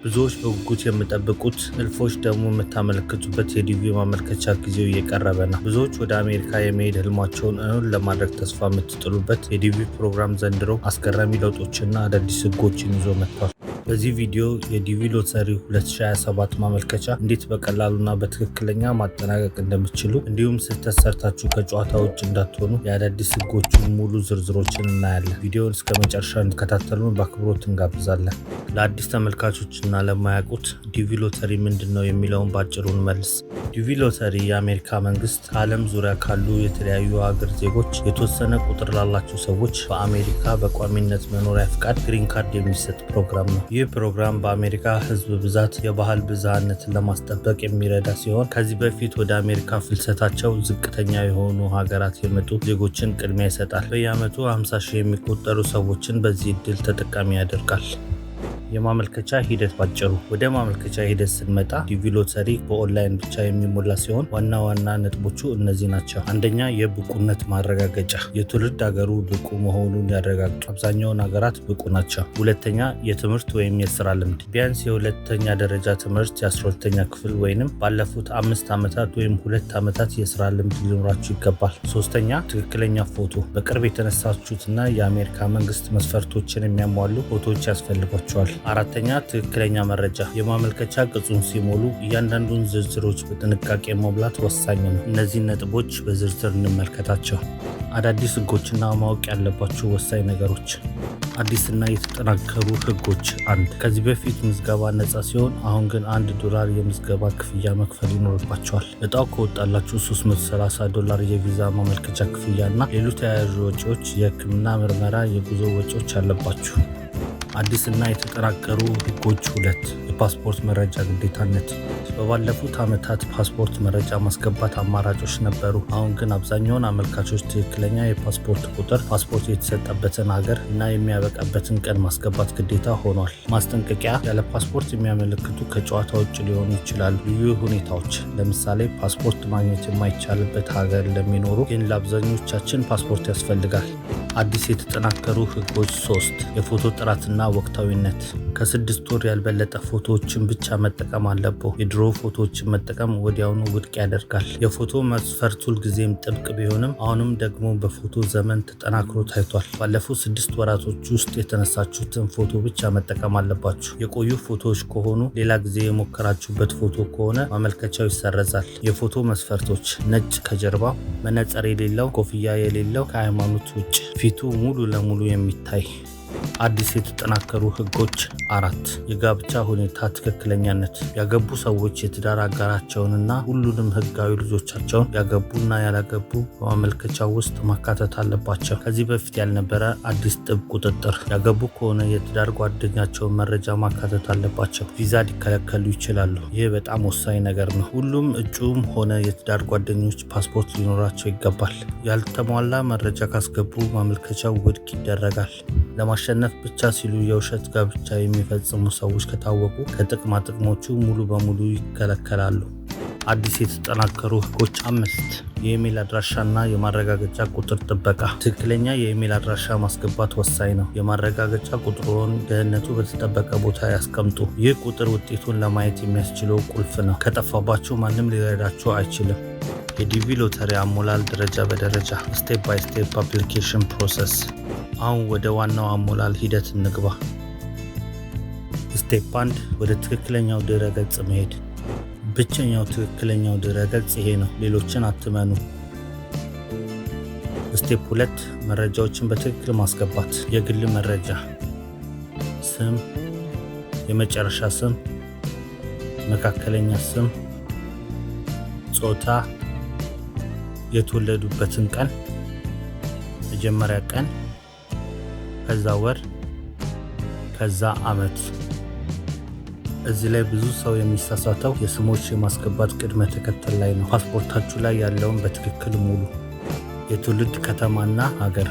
ብዙዎች በጉጉት የሚጠብቁት፣ እልፎች ደግሞ የምታመለክቱበት የዲቪ ማመልከቻ ጊዜው እየቀረበ ነው። ብዙዎች ወደ አሜሪካ የመሄድ ህልማቸውን እውን ለማድረግ ተስፋ የምትጥሉበት የዲቪ ፕሮግራም ዘንድሮ አስገራሚ ለውጦችና አዳዲስ ህጎችን ይዞ መጥቷል። በዚህ ቪዲዮ የዲቪ ሎተሪ 2027 ማመልከቻ እንዴት በቀላሉና በትክክለኛ ማጠናቀቅ እንደምትችሉ፣ እንዲሁም ስህተት ሰርታችሁ ከጨዋታ ውጭ እንዳትሆኑ የአዳዲስ ህጎቹን ሙሉ ዝርዝሮችን እናያለን። ቪዲዮውን እስከ መጨረሻ እንዲከታተሉን በአክብሮት እንጋብዛለን። ለአዲስ ተመልካቾችና ለማያውቁት ዲቪ ሎተሪ ምንድን ነው የሚለውን ባጭሩ እንመልስ። ዲቪ ሎተሪ የአሜሪካ መንግስት ከዓለም ዙሪያ ካሉ የተለያዩ ሀገር ዜጎች የተወሰነ ቁጥር ላላቸው ሰዎች በአሜሪካ በቋሚነት መኖሪያ ፍቃድ green card የሚሰጥ ፕሮግራም ነው። ይህ ፕሮግራም በአሜሪካ ህዝብ ብዛት የባህል ብዝሃነትን ለማስጠበቅ የሚረዳ ሲሆን፣ ከዚህ በፊት ወደ አሜሪካ ፍልሰታቸው ዝቅተኛ የሆኑ ሀገራት የመጡ ዜጎችን ቅድሚያ ይሰጣል። በየዓመቱ 50 ሺህ የሚቆጠሩ ሰዎችን በዚህ እድል ተጠቃሚ ያደርጋል። የማመልከቻ ሂደት ባጭሩ። ወደ ማመልከቻ ሂደት ስንመጣ ዲቪ ሎተሪ በኦንላይን ብቻ የሚሞላ ሲሆን ዋና ዋና ነጥቦቹ እነዚህ ናቸው። አንደኛ፣ የብቁነት ማረጋገጫ። የትውልድ ሀገሩ ብቁ መሆኑን ያረጋግጡ። አብዛኛውን ሀገራት ብቁ ናቸው። ሁለተኛ፣ የትምህርት ወይም የስራ ልምድ። ቢያንስ የሁለተኛ ደረጃ ትምህርት፣ የ12ኛ ክፍል ወይንም ባለፉት 5 ዓመታት ወይም 2 ዓመታት የስራ ልምድ ሊኖራችሁ ይገባል። ሶስተኛ፣ ትክክለኛ ፎቶ። በቅርብ የተነሳችሁትና የአሜሪካ መንግስት መስፈርቶችን የሚያሟሉ ፎቶዎች ያስፈልጓችኋል። አራተኛ፣ ትክክለኛ መረጃ። የማመልከቻ ቅጹን ሲሞሉ እያንዳንዱን ዝርዝሮች በጥንቃቄ መሙላት ወሳኝ ነው። እነዚህን ነጥቦች በዝርዝር እንመልከታቸው። አዳዲስ ህጎችና ማወቅ ያለባችሁ ወሳኝ ነገሮች። አዲስና የተጠናከሩ ህጎች። አንድ፣ ከዚህ በፊት ምዝገባ ነፃ ሲሆን አሁን ግን $1 የምዝገባ ክፍያ መክፈል ይኖርባችኋል። እጣው ከወጣላችሁ 330 ዶላር የቪዛ ማመልከቻ ክፍያ እና ሌሎች ተያያዥ ወጪዎች፣ የህክምና ምርመራ፣ የጉዞ ወጪዎች አለባችሁ። አዲስ እና የተጠናከሩ ህጎች ሁለት፣ የፓስፖርት መረጃ ግዴታነት። በባለፉት ዓመታት ፓስፖርት መረጃ ማስገባት አማራጮች ነበሩ። አሁን ግን አብዛኛውን አመልካቾች ትክክለኛ የፓስፖርት ቁጥር፣ ፓስፖርት የተሰጠበትን ሀገር እና የሚያበቃበትን ቀን ማስገባት ግዴታ ሆኗል። ማስጠንቀቂያ፣ ያለ ፓስፖርት የሚያመለክቱ ከጨዋታ ውጭ ሊሆኑ ይችላሉ። ልዩ ሁኔታዎች፣ ለምሳሌ ፓስፖርት ማግኘት የማይቻልበት ሀገር ለሚኖሩ፣ ግን ለአብዛኞቻችን ፓስፖርት ያስፈልጋል። አዲስ የተጠናከሩ ህጎች ሶስት፣ የፎቶ ጥራትና ወቅታዊነት። ከ6 ወር ያልበለጠ ፎቶዎችን ብቻ መጠቀም አለብዎ። የድሮ ፎቶዎችን መጠቀም ወዲያውኑ ውድቅ ያደርጋል። የፎቶ መስፈርት ሁልጊዜም ጥብቅ ቢሆንም አሁንም ደግሞ በፎቶ ዘመን ተጠናክሮ ታይቷል። ባለፉት 6 ወራቶች ውስጥ የተነሳችሁትን ፎቶ ብቻ መጠቀም አለባችሁ። የቆዩ ፎቶዎች ከሆኑ፣ ሌላ ጊዜ የሞከራችሁበት ፎቶ ከሆነ ማመልከቻው ይሰረዛል። የፎቶ መስፈርቶች፦ ነጭ ከጀርባ፣ መነጽር የሌለው፣ ኮፍያ የሌለው፣ ከሃይማኖት ውጭ፣ ፊቱ ሙሉ ለሙሉ የሚታይ። አዲስ የተጠናከሩ ህጎች አራት፣ የጋብቻ ሁኔታ ትክክለኛነት። ያገቡ ሰዎች የትዳር አጋራቸውንና ሁሉንም ህጋዊ ልጆቻቸውን፣ ያገቡና ያላገቡ፣ በማመልከቻው ውስጥ ማካተት አለባቸው። ከዚህ በፊት ያልነበረ አዲስ ጥብቅ ቁጥጥር። ያገቡ ከሆነ የትዳር ጓደኛቸውን መረጃ ማካተት አለባቸው። ቪዛ ሊከለከሉ ይችላሉ። ይህ በጣም ወሳኝ ነገር ነው። ሁሉም እጩም ሆነ የትዳር ጓደኞች ፓስፖርት ሊኖራቸው ይገባል። ያልተሟላ መረጃ ካስገቡ ማመልከቻው ውድቅ ይደረጋል። ለማሸነፍ ብቻ ሲሉ የውሸት ጋብቻ የሚፈጽሙ ሰዎች ከታወቁ ከጥቅማ ጥቅሞቹ ሙሉ በሙሉ ይከለከላሉ። አዲስ የተጠናከሩ ህጎች አምስት፣ የኢሜል አድራሻና የማረጋገጫ ቁጥር ጥበቃ። ትክክለኛ የኢሜል አድራሻ ማስገባት ወሳኝ ነው። የማረጋገጫ ቁጥሩን ደህንነቱ በተጠበቀ ቦታ ያስቀምጡ። ይህ ቁጥር ውጤቱን ለማየት የሚያስችለው ቁልፍ ነው። ከጠፋባችሁ ማንም ሊረዳችሁ አይችልም። የዲቪ ሎተሪ አሞላል ደረጃ በደረጃ፣ step by step application process። አሁን ወደ ዋናው አሞላል ሂደት እንግባ። Step 1፣ ወደ ትክክለኛው ድረ ገጽ መሄድ። ብቸኛው ትክክለኛው ድረ ገጽ ይሄ ነው። ሌሎችን አትመኑ። Step 2፣ መረጃዎችን በትክክል ማስገባት። የግል መረጃ፣ ስም፣ የመጨረሻ ስም፣ መካከለኛ ስም፣ ጾታ፣ የተወለዱበትን ቀን፣ መጀመሪያ ቀን፣ ከዛ ወር፣ ከዛ ዓመት። እዚህ ላይ ብዙ ሰው የሚሳሳተው የስሞች የማስገባት ቅድመ ተከተል ላይ ነው። ፓስፖርታችሁ ላይ ያለውን በትክክል ሙሉ። የትውልድ ከተማና ሀገር፣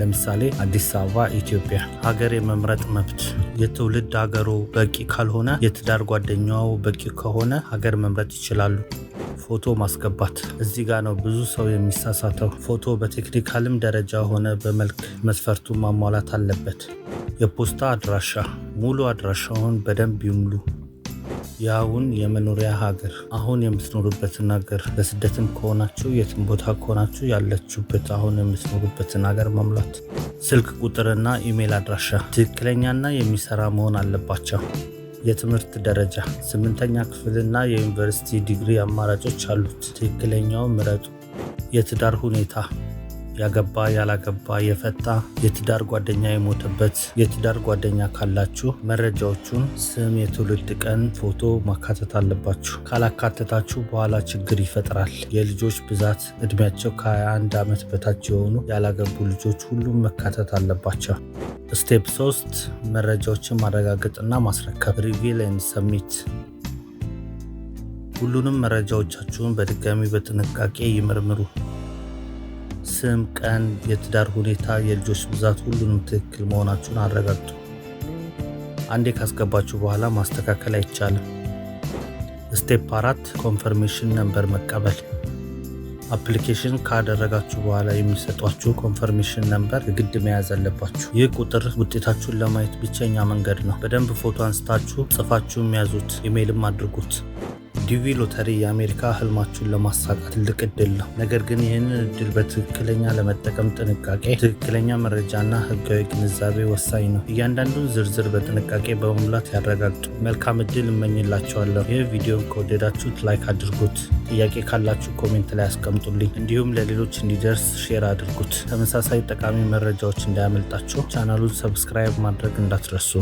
ለምሳሌ አዲስ አበባ ኢትዮጵያ። ሀገር የመምረጥ መብት፣ የትውልድ ሀገሩ በቂ ካልሆነ፣ የትዳር ጓደኛው በቂ ከሆነ ሀገር መምረጥ ይችላሉ። ፎቶ ማስገባት፣ እዚህ ጋ ነው ብዙ ሰው የሚሳሳተው። ፎቶ በ technical ም ደረጃ ሆነ በመልክ መስፈርቱን ማሟላት አለበት። የፖስታ አድራሻ፣ ሙሉ አድራሻውን በደንብ ይሙሉ። የአሁን የመኖሪያ ሀገር፣ አሁን የምትኖሩበትን ሀገር፣ በስደትም ከሆናችሁ የትም ቦታ ከሆናችሁ ያለችሁበት አሁን የምትኖሩበትን ሀገር መሙላት። ስልክ ቁጥርና ኢሜይል አድራሻ ትክክለኛና የሚሰራ መሆን አለባቸው። የትምህርት ደረጃ፣ ስምንተኛ ክፍልና የዩኒቨርሲቲ ዲግሪ አማራጮች አሉት። ትክክለኛውን ምረጡ። የትዳር ሁኔታ፣ ያገባ፣ ያላገባ፣ የፈታ፣ የትዳር ጓደኛ የሞተበት፣ የትዳር ጓደኛ ካላችሁ መረጃዎቹን ስም፣ የትውልድ ቀን፣ ፎቶ ማካተት አለባችሁ። ካላካተታችሁ በኋላ ችግር ይፈጥራል። የልጆች ብዛት፣ እድሜያቸው ከ21 ዓመት በታች የሆኑ ያላገቡ ልጆች ሁሉም መካተት አለባቸው። Step 3፣ መረጃዎችን ማረጋገጥና ማስረከብ፣ review and submit። ሁሉንም መረጃዎቻችሁን በድጋሚ በጥንቃቄ ይመርምሩ። ስም፣ ቀን፣ የትዳር ሁኔታ፣ የልጆች ብዛት ሁሉንም ትክክል መሆናችሁን አረጋግጡ። አንዴ ካስገባችሁ በኋላ ማስተካከል አይቻልም። Step 4፣ confirmation number መቀበል። Application ካደረጋችሁ በኋላ የሚሰጧችሁ confirmation number የግድ መያዝ አለባችሁ። ይህ ቁጥር ውጤታችሁን ለማየት ብቸኛ መንገድ ነው። በደንብ ፎቶ አንስታችሁ ጽፋችሁ ያዙት፣ ኢሜይልም አድርጉት። ዲቪ ሎተሪ የአሜሪካ ህልማችሁን ለማሳካት ትልቅ እድል ነው። ነገር ግን ይህንን እድል በትክክለኛ ለመጠቀም ጥንቃቄ፣ ትክክለኛ መረጃና ህጋዊ ግንዛቤ ወሳኝ ነው። እያንዳንዱን ዝርዝር በጥንቃቄ በመሙላት ያረጋግጡ። መልካም እድል እመኝላችኋለሁ። ይህ ቪዲዮን ከወደዳችሁት like አድርጉት። ጥያቄ ካላችሁ comment ላይ አስቀምጡልኝ። እንዲሁም ለሌሎች እንዲደርስ share አድርጉት። ተመሳሳይ ጠቃሚ መረጃዎች እንዳያመልጣችሁ ቻናሉን subscribe ማድረግ እንዳትረሱ።